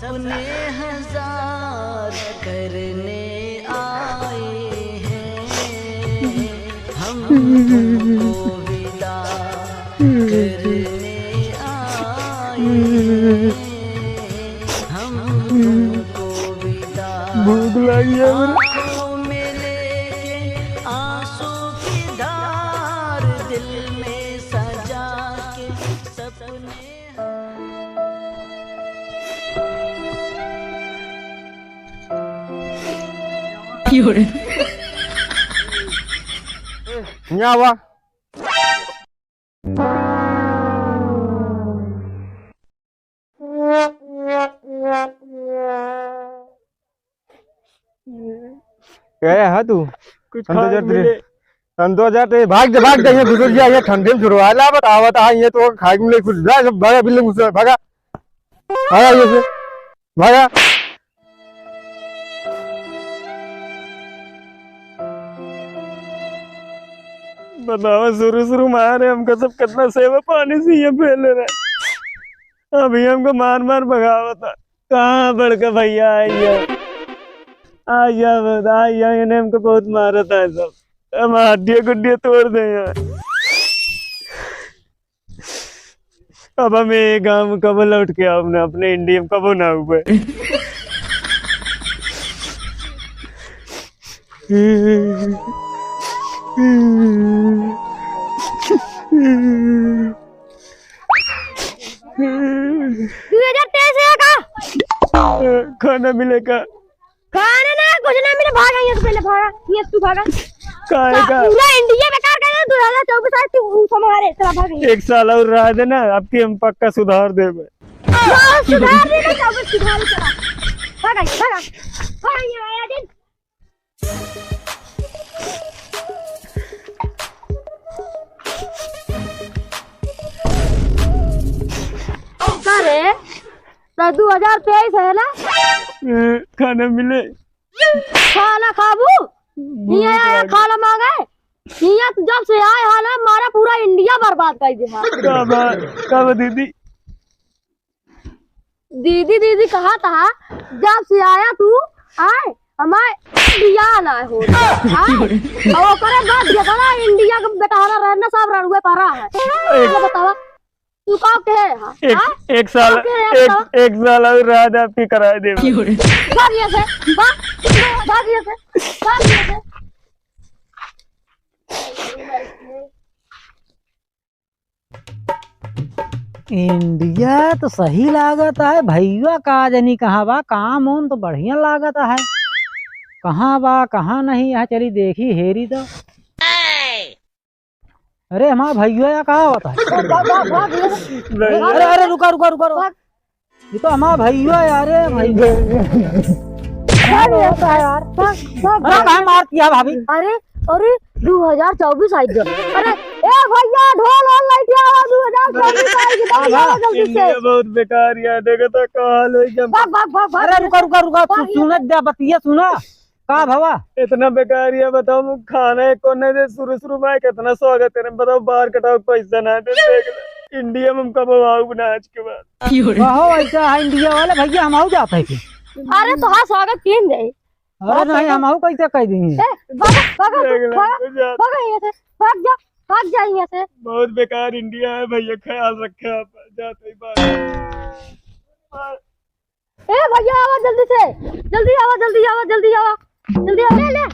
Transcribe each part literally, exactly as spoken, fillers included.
सपने हजार करने आए हैं, हम तुमको विदा करने आए हैं, हम तुमको विदा। भूख लगी है मेरे। आँखों में लेके आंसू की धार, दिल में सजा के सपने। यहाँ आवा। गया है तू? कुछ हम तो खाए जाते मिले। हैं। हम तो जाते हैं। भाग जा, भाग जा, ये बुजुर्ग, ये ठंडे में छुड़वा ला, बता, बता, ये तो खाए मिले कुछ। जा, सब भागा, बिल्ली मुझसे भागा। भागा ये से। भागा। बतावा, शुरू शुरू में आ रहे, हमका सब कितना सेवा पानी से ये फैले रहे। अभी हमको मार मार भगावत है। कहाँ बड़का भैया आइया? आइया, आइया, इन्हें हमको बहुत मारत है सब। हम हड्डियाँ गुड्डियाँ तोड़ दे यार। अब हम ये गाँव में कबो लौट के आउब ना, अपने इंडिया में कबो ना आउब। दो हजार तेईस है का? खाना मिले का? खाना ना, कुछ ना मिले, भागा यहाँ से पहले, भागा। ये तू भागा। काहे का? पूरा इंडिया बेकार कर दे, दो हजार चउबीस आए, तू संभाले, चला भाग यहाँ। एक साल और रह देना, आपकी हम पक्का सुधार देबे। हाँ, सुधार देबे, सब सुधार, चला। भागा, भागा। भागा यहाँ, आया दिन। का रे? तो दो हजार तेईस है ना? ए, खाना मिले। खाना खाबू? भूख हियाँ आया, लागल। खाना मांगे? हियाँ तू जब से आए हा ना, मारा पूरा इंडिया बर्बाद कर दे हा। का बा, का बा दीदी? दीदी, दीदी कहा था, जब से आया तू, आए, हमारे बियाह ना हो, आए। और ओकरे बाद जितना इंडिया के बेटारा रहे ना, सब रड़ुए पड़ा है। एक ये बतावा, तू का कहे है, एक, हाँ? एक साल, का कहे है, एक, बतावा? एक साल और राज आपकी कराए देबे। भाग यहाँ से, भाग, भाग यहाँ से, भाग यहाँ से। इंडिया तो सही लागत है, भैया का जनी कहाँ बा, काम उम तो बढ़िया लागत है, कहाँ बा, कहाँ नहीं है, चली देखी, हेरी तो। अरे हमार भैया या का होता है? भाग, भाग, भाग, भाग, भाग। अरे, अरे, रुका, रुका, रुका, रुका। भाग। ये तो हमारा भैया है यार, ए भाई। भाग यहाँ से। यार। भाग, भाग, अरे, भाग। कहाँ मार दिया भाभी? अरे, अरे, दो हजार चउबीस आई गया। अरे, ए भैया, ढोल और लाइट आवा, दो हजार चउबीस आई गया, जल्दी आवा, जल्दी से। इंडिया बहुत बेकार यार, देखो तो का हाल हो गया। भाग, भाग, भाग, भाग। अरे, रुका, रुका, रुका, तू भाग यहाँ सुनत से। जा, बतिया सुना। का भवा? इतना बेकार ये बताओ, खाना एको नहीं दे, शुरू शुरू में कितना स्वागत करे, बताओ, बार कटाव पैसा ना दे, देख ले। इंडिया में हम कब आउब ना आज के बाद। कहो ऐसा है इंडिया वाले भैया, हम आउ जाते हैं फिर। अरे तो हाँ, स्वागत किन जाए। अरे नहीं, हम आउ कैसे कह देंगे? ए, भागो, भागो, देख ले, भागो, जा। भागो यहाँ से, भाग जा, भाग जा यहाँ से। बहुत बेकार इंडिया है भैया, ख्याल रखे आप, जाते ही बात। ए भैया, आवा जल्दी से, जल्दी आवा, जल्दी आवा, जल्दी आवा, जल्दी आवा, ले, ले।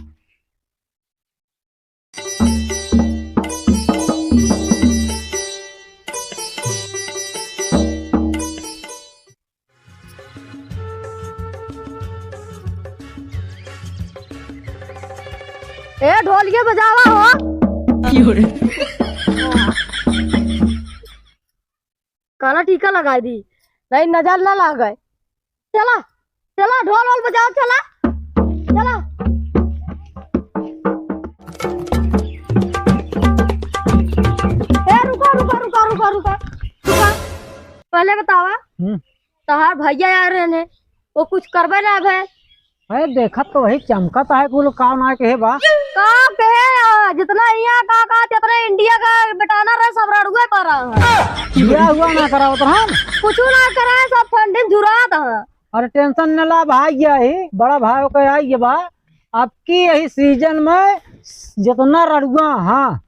ए ढोलिया बजावा हो। काला टीका लगाई दी, नहीं नजर ना लागे। चला, चला, ढोल वोल बजाओ, चला, चला। ए, रुका, रुका, रुका, रुका, रुका, रुका। पहले बतावा, हम्म। तोहार भैया आ रहे हैं, वो कुछ करबे ना भे। अरे देखत तो वही चमकत है, कुल का ना कहे बा। का कहे, जितना यहाँ का, का, जितना इंडिया का बेटाना रहे, सब रड़ुए पर रहा है। बियाह हुआ ना करावत रहन। कुछ ना करे, सब फंडिंग झुरात है। अरे tension न ला भाई, यही बड़ा भाई के आई ये बा। अब की यही season में जितना रड़ुआ, हाँ,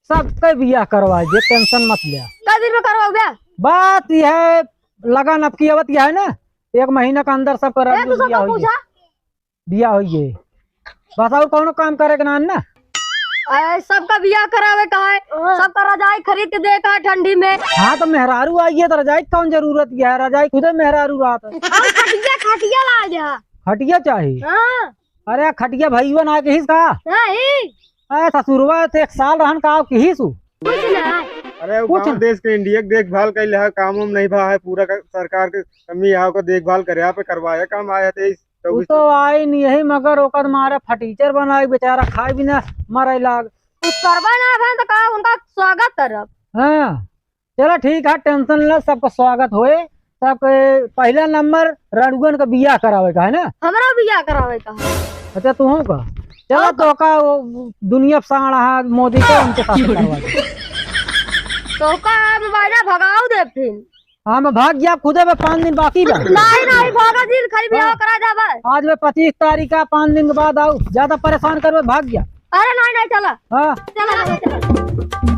सबके बियाह करवा दे, tension मत ले। कई दिन में करवाओ ब्याह? बात यह है, लगन अब की आवत यह है ना, एक महीना के अंदर सबका ए, रड़ुआ तू बियाह सबका होइए। पूछा? बियाह होइए। बस और कौनो काम करे के ना, ना? अरे, सबका बियाह करावे का है, हाँ। सबका रजाई खरीद के दे का है ठंडी में। हाँ, तो मेहरारू आइए तो रजाई के कौन जरूरत है? रजाई खुदे मेहरारू रहत है। हम खटिया, खटिया ला दे। खटिया चाही? हाँ। अरे, खटिया भइया ना किहिस का? नहीं। अरे, ससुरवा से एक साल रहन का किहिस उ? कुछ ना। अरे, वो कुछ गाँव ना। देश के इंडिया के देखभाल कइले है, काम वाम नहीं भा है, पूरा का, सरकार के कमी है, ओकर देखभाल करे, यहाँ पे करवाए काम आए थे। उ तो आई नहीं है, मगर ओकर मारे फटीचर बनाए, बेचारा खाए बिना मरे लाग। कुछ करबा ना भन तो का उनका स्वागत करब? हाँ, चला ठीक है, tension न ला, सबका स्वागत होए। सबके पहला नंबर रड़ुअन का बियाह करावे का है ना? हमरा बियाह करावे का है। अच्छा, तू हो का? चला और का? तो का वो दुनिया साड़ा है, मोदी के उनके साथ करवा दे। तो का हम बाजा भगाओ दे फिर? हाँ, मैं भाग गया खुदे में, पाँच दिन बाकी बा। नहीं, नहीं, भागा दिन खाली बियाह हाँ। करा जाबे। आज में पच्चीस तारीख का, पाँच दिन के बाद आओ, ज्यादा परेशान करबे, भाग गया। अरे नहीं, नहीं, चला। हाँ। चला, चला, चला।